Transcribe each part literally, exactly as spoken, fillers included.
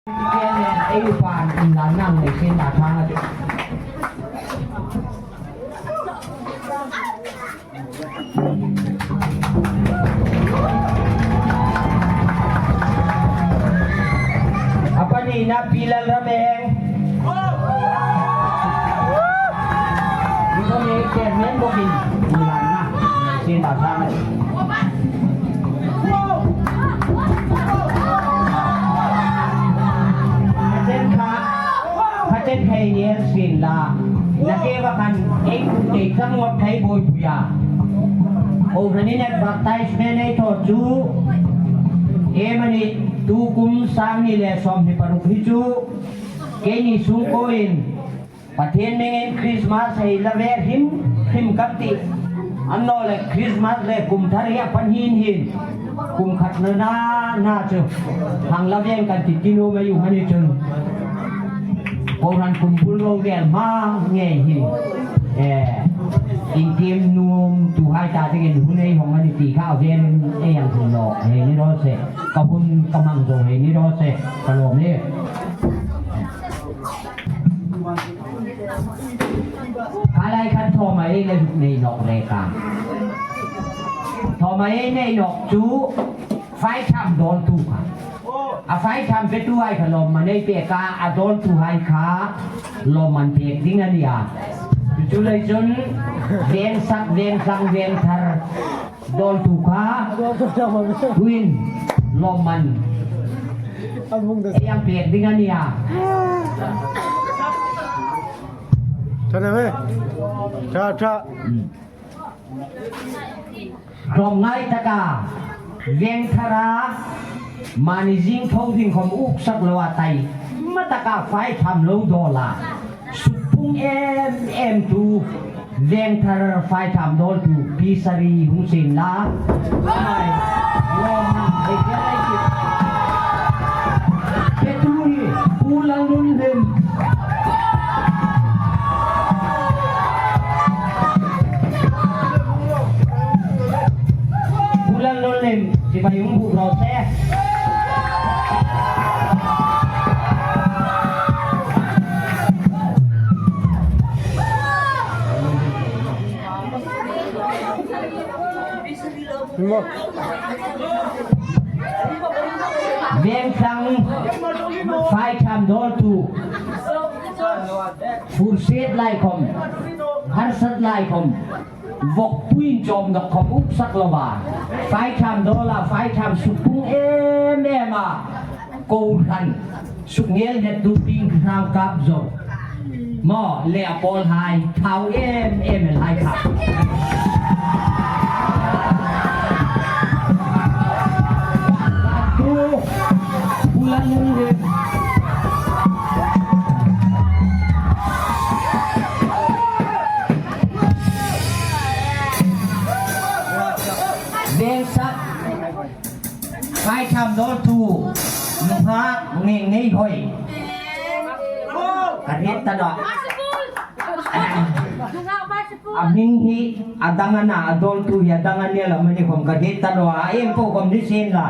Ei upan inlanna nei sien la thang a tih. A panina Pi Lalrameng. Ni ko ne ke men bokin inlanna. Sien la thang a tih. Chen kha, kha chen thei ni el sien la. Na ke va khan ei ku te chang wa thei boi puya. O rani ne baptize me nei tho chu. Em a ni tu kum sang ni le sawmhni paruk hi chu. Keini sung ko in. Pathien hmingin Christmas hei la ve hrim hrim kan tih. Annawleh Christmas le kum thar hi a pan hin hin. Kum khat na na na chu. Hang la veng kan ti ti lo mai u mani chun. Kohran kum bul lo vel hma ngei hin. Eh, intiem nuomtuhai ta dingin hun ei hawng a ni ti kha a velin ei hang hun lo. Hei ni raw se. Ka hun ka hmang zo hei ni raw se. Ka lawm e. Kha lai khan thawma ei le nei nawk le ka. Thawma ei nei nawk chu fai tham dawltu kha. A fai tham petuhai kha lawmman ei pek a, a dawltuhai kha lawmman pek ding a nih a. Chu chu lei chun veng sak, veng sang, veng thar. Dawltu kha. Tuin lawmman ei hang pek ding a nih a. Ṭha na ve. Ṭha, ṭha. Hlawm ngai taka veng thara mani zing tho ding khawm uk sak lo a tai. Ma taka fai tham lo dawla. Sukpung em em tu veng thar fai tham dawltu Pi Sari hung sien la. Hai, lawm, hei, hei, hei. Petu hi, Pu Lalnunhlim. Pu Lalnunhlim, chibai hung buk raw se. Veng sang fai tham dawltu. Fur set lai khawm. Harsat lai khawm. Vawkpuiin chawm dawk khawm uk sak lo va. Fai tham dawla, fai tham sukpung em em a. Kohran. Sukngel hettu ping rangkap zo. Maw le a pawlhai, thau em em el hai kha. Tu, Pu Lalnunhlim. Veng sak. Fai tham dawltu, nunghak Ngengneihawi. Ka hriet ta naw. A hming hi a dang a na, a dawltu hi a dang a nih a, la mani khawm ka hriet ta naw a, em po khawm ni sien la.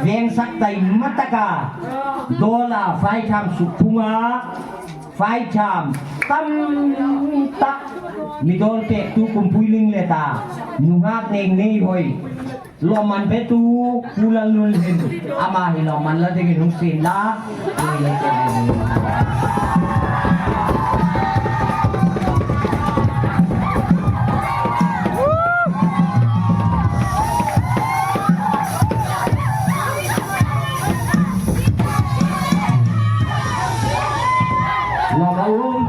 Veng sak tai ma taka. Dawla fai tham sukpunga. Fai tham tam tak. Mi dawl pektu Kumpui Ling le ta. Nunghak Ngengneihawi. Lawmman petu, Pu Lalnunhlim, ama hi lawmman la dingin hung sien la. Lawm a um.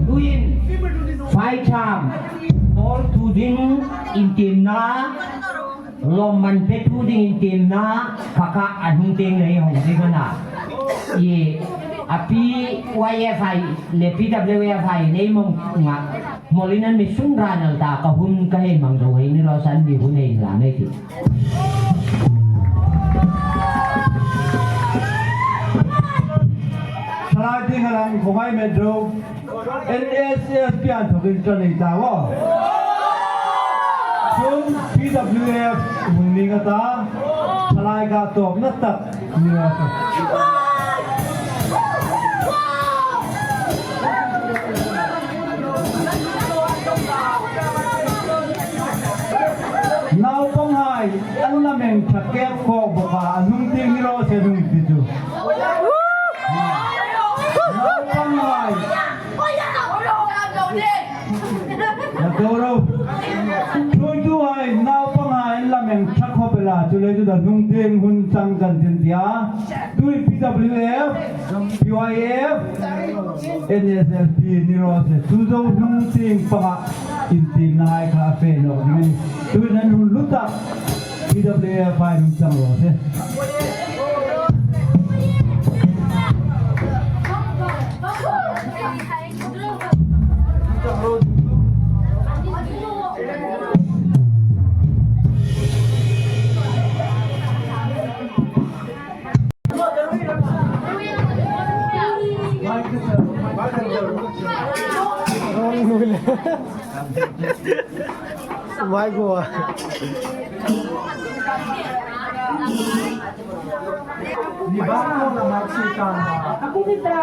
Tuin, fai tham dawltu ding intiemna, lawmman petu ding intiemna, kha kha a hung tieng nei hawng ding a na. I, a P Y F I le P W F I nei mawng nga, mawlin an mi sung ra nal ta ka hun ka hei hmang zo hei ni raw se, an mi hun hei la nei ti. Thalai ding a lang khawm ei met ro. N S S P an thokin ṭan ei ta maw. Chun P W F hung ning a ta. Thalai ka tawpna tak ni lo. Naupanghai an lamen ṭha kek khawk bawk a, a hnung tieng ni raw se, hnung ti chu. Naupanghai. Na do ro. Ṭhuoituhai, naupanghai an lamen ṭha khawp el a, chuleiin chu a hnung tieng hun chang kan ṭan tia. Tuhin P W F, P Y F, N S S P ni raw se, chu zo hnung tieng panga intienahai kha a fe nawk ding. Tuhin an hun lutak P W F hai hung chang raw se. Vai go. Ni ba ko na ma chi ta. Aku ni ta,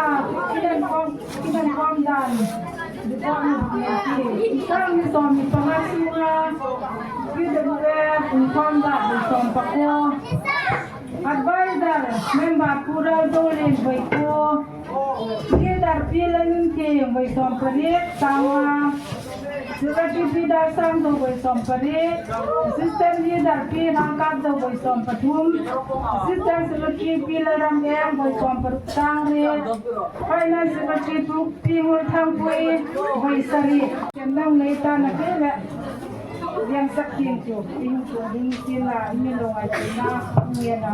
idan kom, idan kom dan. Sang ni som ni panga sunga. Idan we, kom dan ni som pako. Advisor, member Pu Lalzolien Boiko, leader Pi Lalnunthieng Boisom pariet, sanga, secretary Pi Dalsangzo Boisom pariet, assistant leader Pi Rangkapzo Boisom pathum, assistant secretary Pi Lalrameng Boisom pasari, finance secretary Pu Pi Ngulthangpui Boisari. Ken nang nei ta na ke le. Yang sak kin chu, in chu ding kin la, in lo ai kin la, nge na.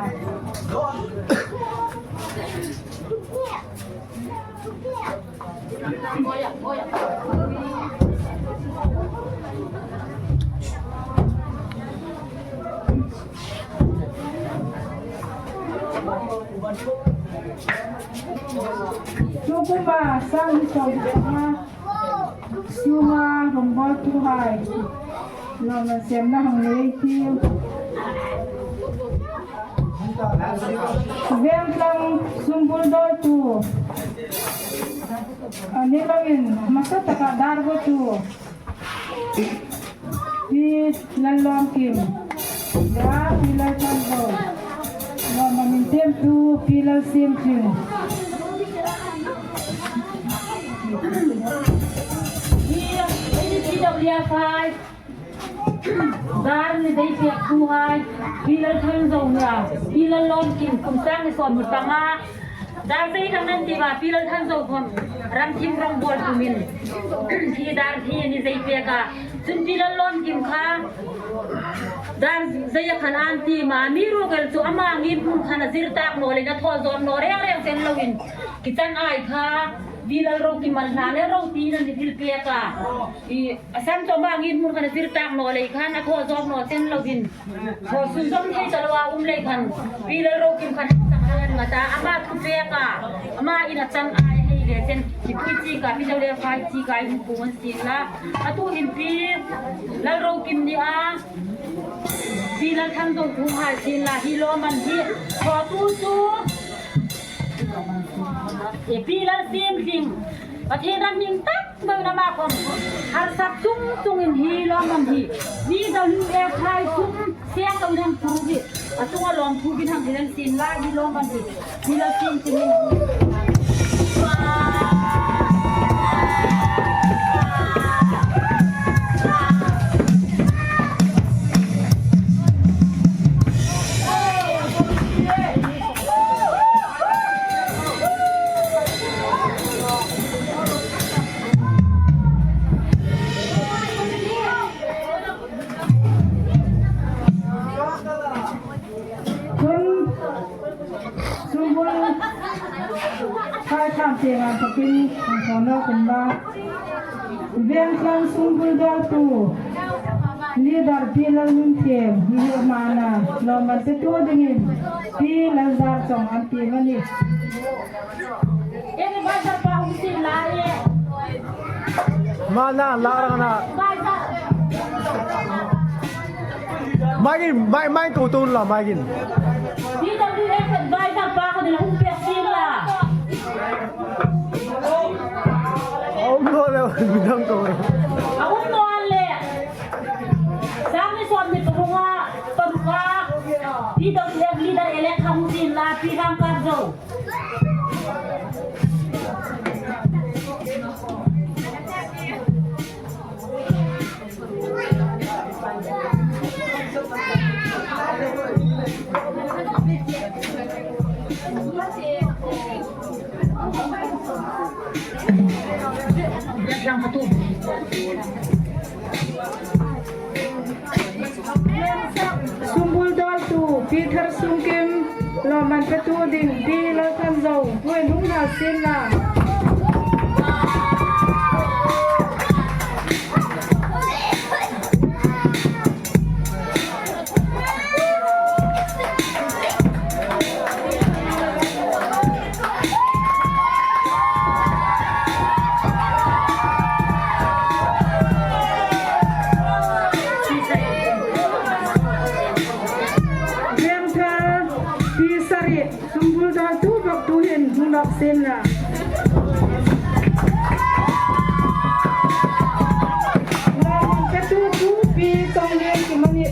Chu kuma sang ni som ma. Sunga rongbawltuhai. Lo na sem na hang nei ti. Vengtlang sungbul dawrtu. Ani loin, hmasa taka dar bawtu. Pi Lallawmkim. Dar Pi Lalthanzo. Lawmman intiemtu Pi Lalsiemtling. Hi, hi P W F hai. Dar ni dei pektuhai. Pi Lalthanzo nia. Pi Lallawmkim kum sang ni sawm ni panga. Dar zei dang nan ti ba, Pi Lalthanzo khom ram thim rongbawltu min. Hi dar hi ni zei pek a. Chun Pi Lallawmkim kha dar zeia khan an ti ma, mi ruok el chu ama ngin hmun khan a zir tak naw le, a thaw zawm naw reng reng chen loin. Kichan ai kha, Pi Lalrokim an hla le ro ti nan ni thil pek a. I, a san chu ama ngin hmun khan a zir tak naw le khan a thaw zawm naw chen loin. Thaw sun zawm thei ta lo a um lei khan, Pi Lalrokim khan a chang ai an nghat a, ama thu pek a, ama in a chang ai hei le chen, i pui chi ka, Pi Lalrokim chi ka, in pu an sin la. A tu in Pi Lalrokim ni a, Pi Lalthanzo thu hai sin la, hi lawmman hi, thaw tu chu, e Pi Lalsiemtling, Pathien ram hming tak Bang na ma khom. Harsat chung chungin hi lawmman hi. Ni da lu e phai chung siang lo ding thu hi. A chunga lawmthu kin hang ding sin la hi lawmman hi. Hi la sin chungin. Chun, sungbul, kai tham te ngan pakin, ang kono kumba. Vengtlang sungbul dawrtu, leader Pi Lalnunthieng, hi hi mana, lawmman te tu dingin, Pi Lalzarchong an ti mani. Eni ba sa pa hung sin la ye. Ma na, la ra na. Maikin, mai, mai ko tun la, maikin. P W F advisor pa ko dil hung pek sin la. Aw, no le, midang ko. Aw, no le. Sangni sawmhni paruk a, paruk a. P W F leader elect hung sin la, Pi Hangkatzo. Sungbul dawltu Pi Tharsungkim, lawmman petu ding Pi Lalthanzo, puon hung hal sin la. Vengthar Pi Sari, sungbul dawltu bawk tuhin hung nawk sin la. Lawmman petu Pi Tonglien Kimani.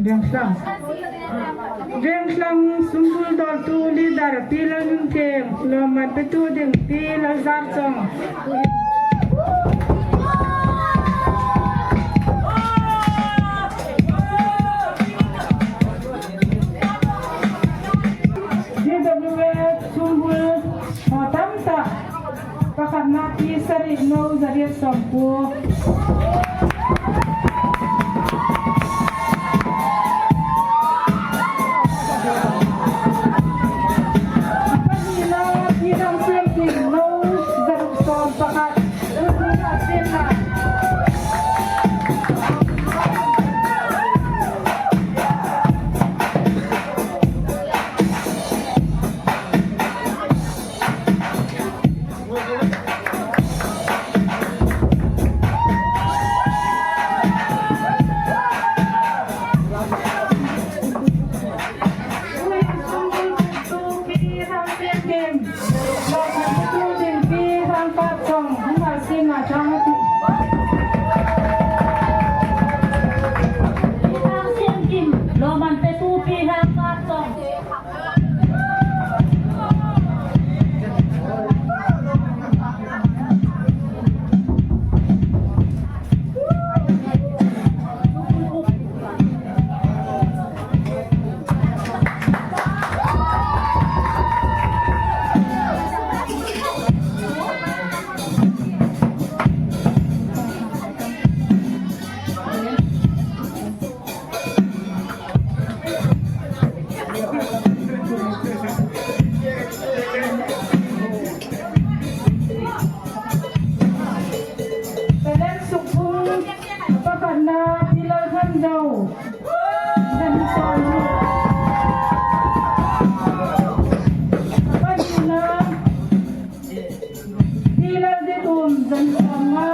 Vengthar. Vengthar sungbul dawltu leader Pi Lalnunthieng, lawmman petu ding Pi Lalzarchong. D W F sungbul, hnaw tam tak. Pakhatna Pi Sari, no zariet sawmkuo. Pahnina Pi Ramsiemkim, no zaruk sawmpakhat. Talent Sukphung, pakhatna Pi Lalthanzo. Zan sawm. Pahnina Pi Lalditum, zan sawmnga.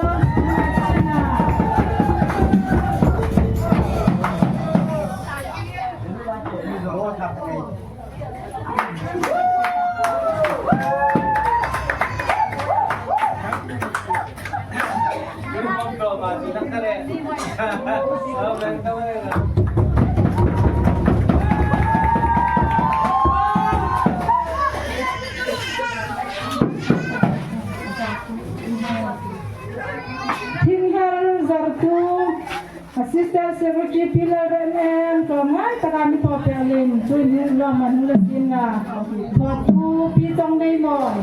Thinghar zartu, Assistant Secretary Pi Lalreneng, tlawmngai taka mi thaw pek leiin, chu ni lawmman hung la sin la. Thawtu Pi Chongneimawi.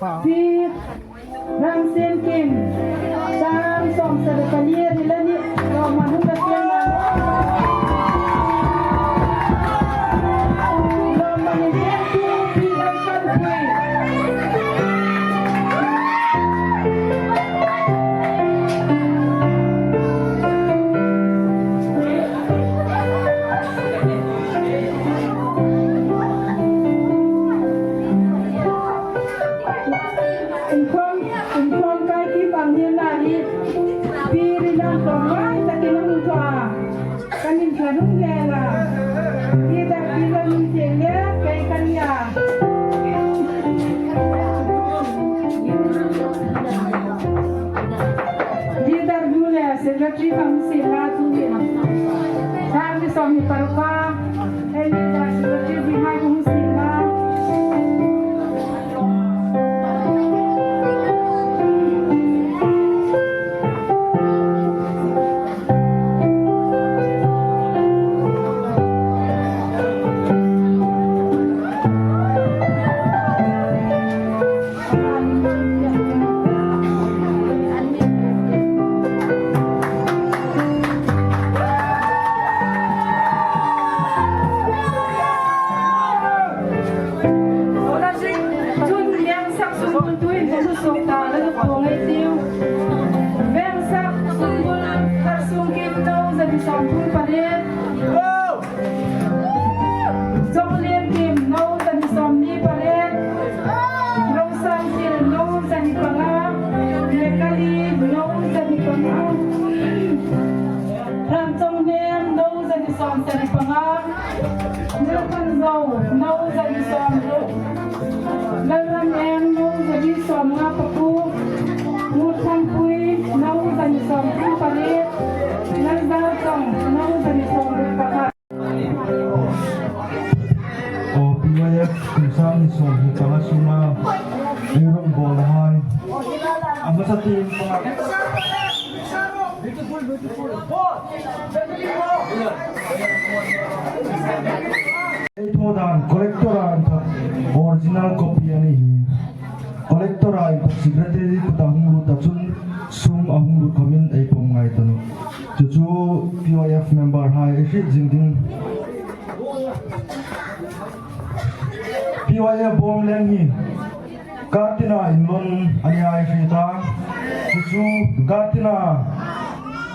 Pi Ramsienkim, chang sawmsari pali ri la ni, lawmman hung la sienla. Lawmman intiemtu Pi Lalpampui. Inkhawm, inkhawm kai kim ang hin la hi, Pi Rinangtlawm ngai takin hung thaw a. Kan inthla hnung le la. Leader Pi Lalnunthing le kei kan nia. Leader nu le secretary kan sienla tu ni. Thar ni sawmhni paruk a. Hei leader secretary ding hai kan sienla. Chun Vengsak Sungbul tuhin ka hmu suok ta, la duk pawng ei tiu. Vengsak Sungbul Kharsungkim no zani sawmthum pariet. Chawnglenkim no zani sawmli pariet. Rongsangtil no zani panga. Lekali no zani panga. Ramchawngnem no zani sawmsari panga. Nilkanzo no zani sawmruk. Lalrameng no zani sawmnga pakuo. Mutthangpui no zani sawmthum pariet. Lalzarchawng no zani sawmruk pakhat. Aw, P Y F kum sangni sawmhni panga sunga ei rongbawlhai. A hmasa tieng panga. Ei thaw dan collector-a inthawk original copy a ni hi. Collector-a inthawk secretary kuta hung lut ta chun sum a hung lut khomin ei pawm ngai ta nawh. Chu chu P Y F member hai ei hriet zing ding. P Y F bawm leng hi Katina inlawn a ni ei hriet a. Chu chu Katina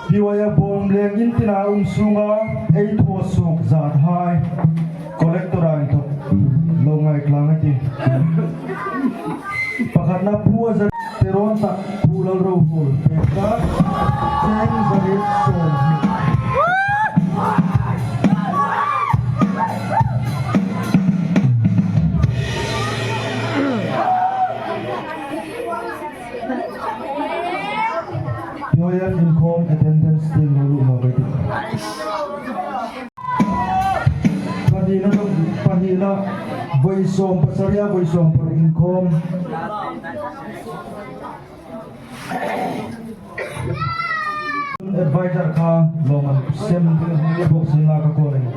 P Y F bawm leng in tina um sunga ei thaw suok zat hai collector-a inthawk lo ngaitlang a tih. Pakhatna Pu Azar Teron tak Pu Lalrohuol pek ka cheng zariet sawm. P Y F inkhawm attendance tieng lo luh naw ka tih. Pahnina dawng, pahnina voi sawm pasari a voi sawm paruk inkhawm. Advisor kha lawmman sem ding a hung ni bawk sin la ka call a nih.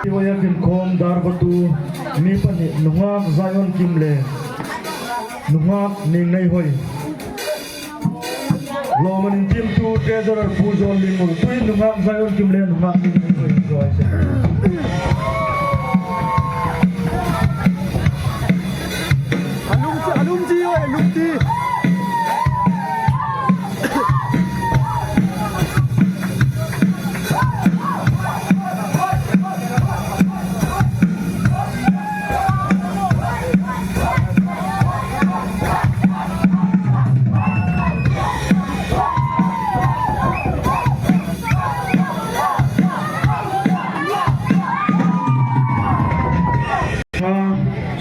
P Y F inkhawm dar bawtu mi pahni, nunghak Zion Kim le nunghak Ningnei Hoi. Lawmman intiemtu Treasurer Pu John Lingmul, tuhin nunghak Zion Kim le nunghak Ningnei Hoi. A lungti, a lungti, oi, a lungti.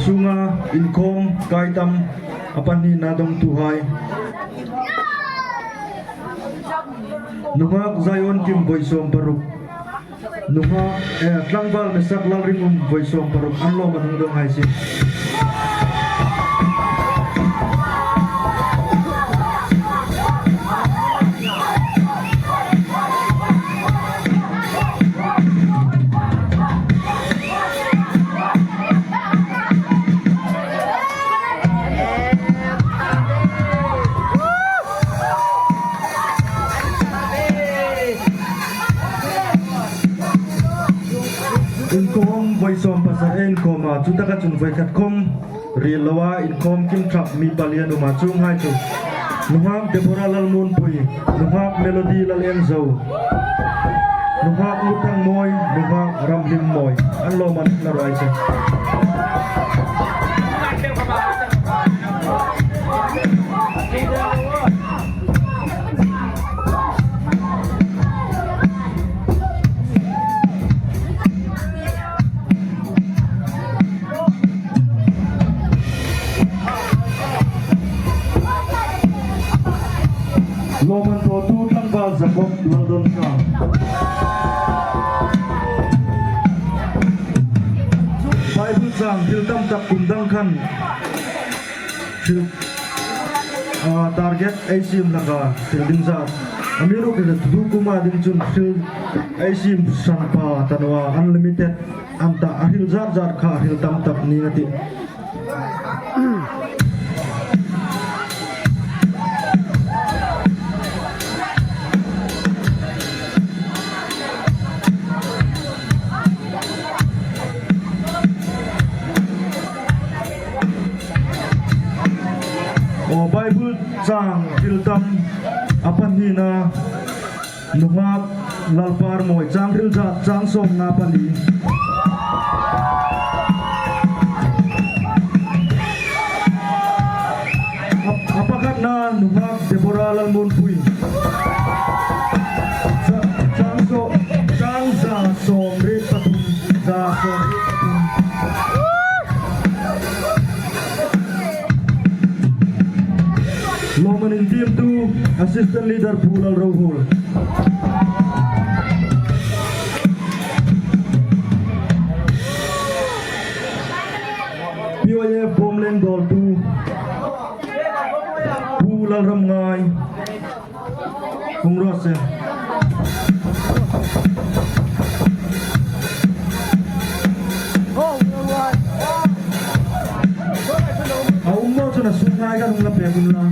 Sunga inkhawm kai tam a pahnina dongtuhai. Nunghak Zion Kim voi sawm paruk. Nunghak, eh, tlangval Mesak Lalringum voi sawm paruk an lawm an hung dong hai sih. Inkhawm voi sawm pasari inkhawm a, chutaka chun voi khat khawm ril loa inkhawm kim thak mi pali an um a, chuonghai chu nunghak Deborah Lalmunpui, nunghak Melody Lalengzo, nunghak Muthangmawi, nunghak Ramhlimmawi. An lawm an hung dong hai sih. Lawm an thawtu tlangval Jacob Laldonkar. Bible chang hril tam tak kum dang khan hril, ah, target ei siem hlak a, hril ding zat. Amiruokchu tu kuma ding chun hril ei siem hran pha ta naw a, unlimited an ta, a hril zat zat kha hril tam tak ning a tih. Aw, Bible chang hril tam a pahnina, nunghak Lalparmawi, chang hril zat chang sawmnga pali. A, a pakhatna nunghak Deborah Lalmunpui. Cha-, chang saw-, chang za sawmriet pathum, za sawmriet pathum. Lawmman intiemtu, Assistant Leader Pu Lalrohul. P Y F Bawmleng dawltu Pu Lalramngai. Hung raw se. A um naw chun a sungngai khan hung la pek unla.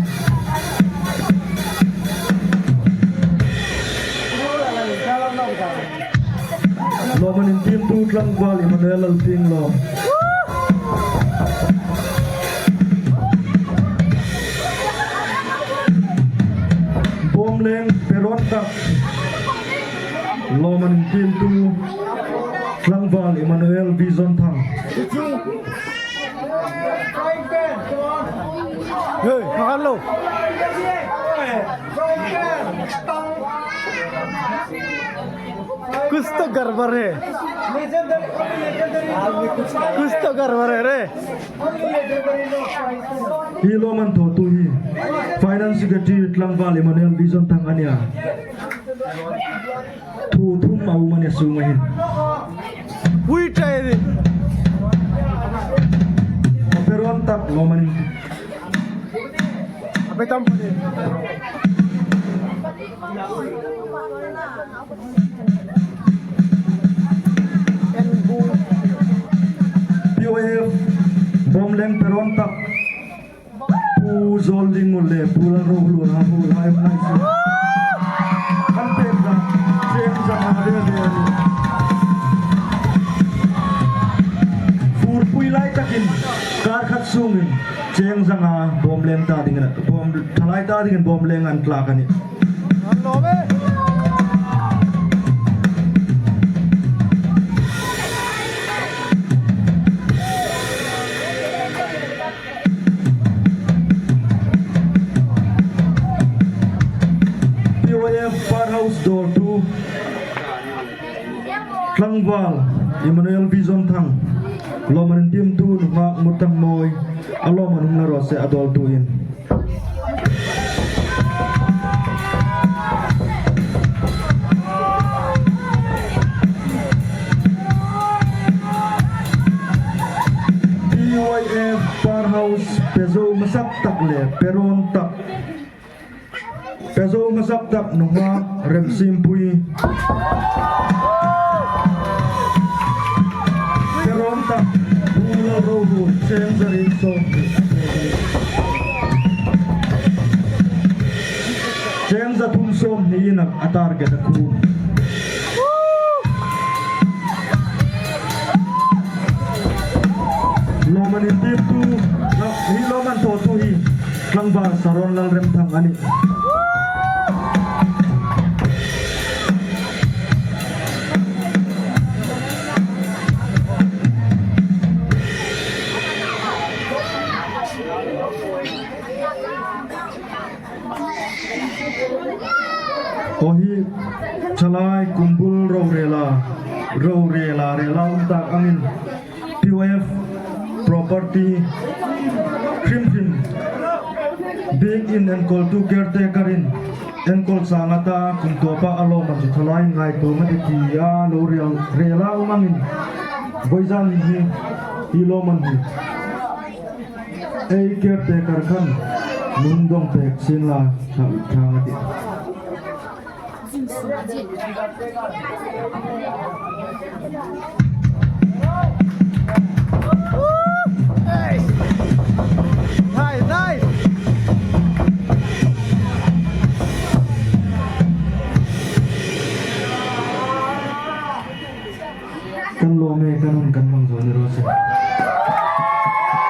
Lawmman intiemtu tlangval Emmanuel Lalpienglawm. Bawmleng peron tak. Lawmman intiemtu tlangval Emmanuel Vision Thang. Hey, hello. कुछ तो गड़बड़ है। कुछ तो गड़बड़ है रे। Hi lawmman thawtu hi Finance Secretary tlangval Emmanuel Vision Thang a nih a. Thu thum a um a nih a sunga hin. Ui, tai ri. A peron tak lawmman. A pe tam pali. P Y F Bawmleng peron tak. Pu Zawldingmul le Pu Lalrohul, Lalrohul hai mai si. Kan pek dan cheng zanga ve ve a nih. Furpui lai takin kar khat sungin cheng zanga Bawmleng ta dingin, Bawm, thalai ta dingin Bawmleng an tlak a nih. P Y F Power House dawltu tlangval Emmanuel Vision Thang. Lawmman intimtu nunghak Murthangmawi, a lawmman hung la raw se a dawltuin. P Y F Power House, pe zo hmasak tak le pe rawn tak. Pe zo hmasak tak nunghak Remsimpui. Pe rawn tak Pu Lalrohun, cheng za riet sawm. Cheng za thum sawmhni in a target a khu. Lawmman intimtu, hi lawmman thawtu hi Tlangval Saron Lalremthang a nih. Aw hi, thalai kumbul rorela, rorela, rela um tak angin P Y F property hrim hrim biekin enkawltu caretaker-in enkawl chang a ta, kum tawpa a lawmman chu thalai ngaituo a tih tia lo rel, rela um angin vawizan hi, hi lawmman hi ei caretaker khan nun dawng pek sien la, ṭha, ṭha a tih. Kan lawm e, kan hun kan hmang zo ni raw se.